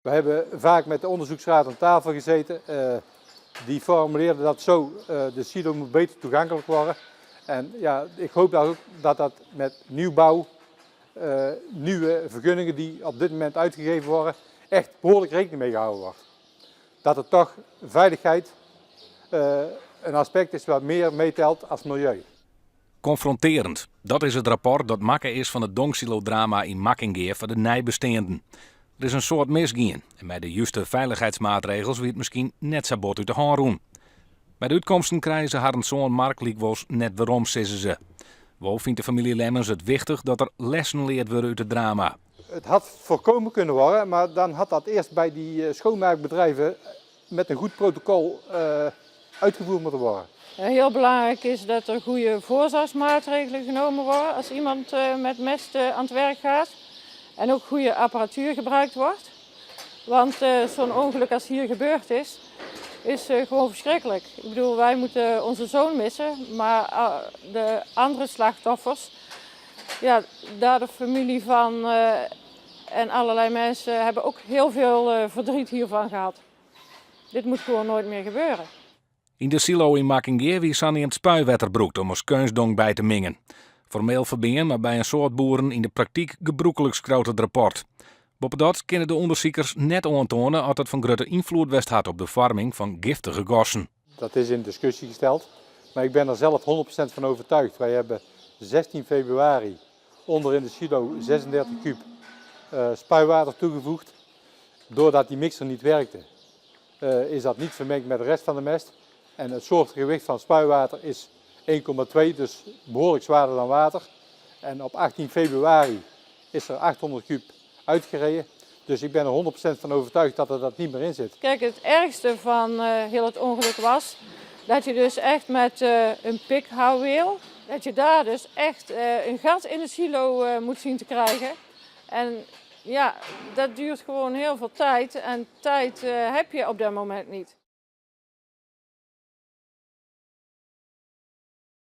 We hebben vaak met de onderzoeksraad aan tafel gezeten. Die formuleerde dat zo, de silo moet beter toegankelijk worden. En ja, ik hoop dat ook dat dat met nieuwbouw, nieuwe vergunningen die op dit moment uitgegeven worden, echt behoorlijk rekening mee gehouden wordt. Dat er toch veiligheid een aspect is wat meer meetelt als milieu. Konfrontearjend. Dat is it rapport dat makke is fan it dongsilodrama yn Makkingea foar de neibesteanden. Der is in soad misgien en mei de juste feilichheidsmaatregels wie it miskien net sa bot út de hân rûn. Mei de útkomsten krije se harren soan Mark lykwols net werom, sizze se. Wol fynt de famylje Lemmens it wichtich dat der lessen leard wurde út it drama. Het had voorkomen kunnen worden, maar dan had dat eerst bij die schoonmaakbedrijven met een goed protocol uitgevoerd moeten worden. Heel belangrijk is dat er goede voorzorgsmaatregelen genomen worden als iemand met mest aan het werk gaat. En ook goede apparatuur gebruikt wordt. Want zo'n ongeluk als hier gebeurd is, is gewoon verschrikkelijk. Ik bedoel, wij moeten onze zoon missen, maar de andere slachtoffers, ja, daar de familie van en allerlei mensen hebben ook heel veel verdriet hiervan gehad. Dit moet gewoon nooit meer gebeuren. Yn de silo yn Makkingea wie saneamd spuiwetter brûkt om as keunstdong by te mingen. Formeel ferbean, mar by in soad boeren yn de praktyk gebrûklik, skriuwt it rapport. Boppedat kinne de ûndersikers net oantoane oft it fan grutte ynfloed west hat op de foarming fan giftige gassen. Dat is in discussie gesteld, maar ik ben er zelf 100% van overtuigd. Wij hebben 16 februari onder in de silo 36 kuub spuiwater toegevoegd. Doordat die mixer niet werkte, is dat niet vermengd met de rest van de mest. En het soort gewicht van spuiwater is 1,2, dus behoorlijk zwaarder dan water. En op 18 februari is er 800 kuub uitgereden. Dus ik ben er 100% van overtuigd dat er dat niet meer in zit. Kijk, het ergste van heel het ongeluk was dat je dus echt met een pikhouweel, dat je daar dus echt een gat in de silo moet zien te krijgen. En ja, dat duurt gewoon heel veel tijd en tijd heb je op dat moment niet.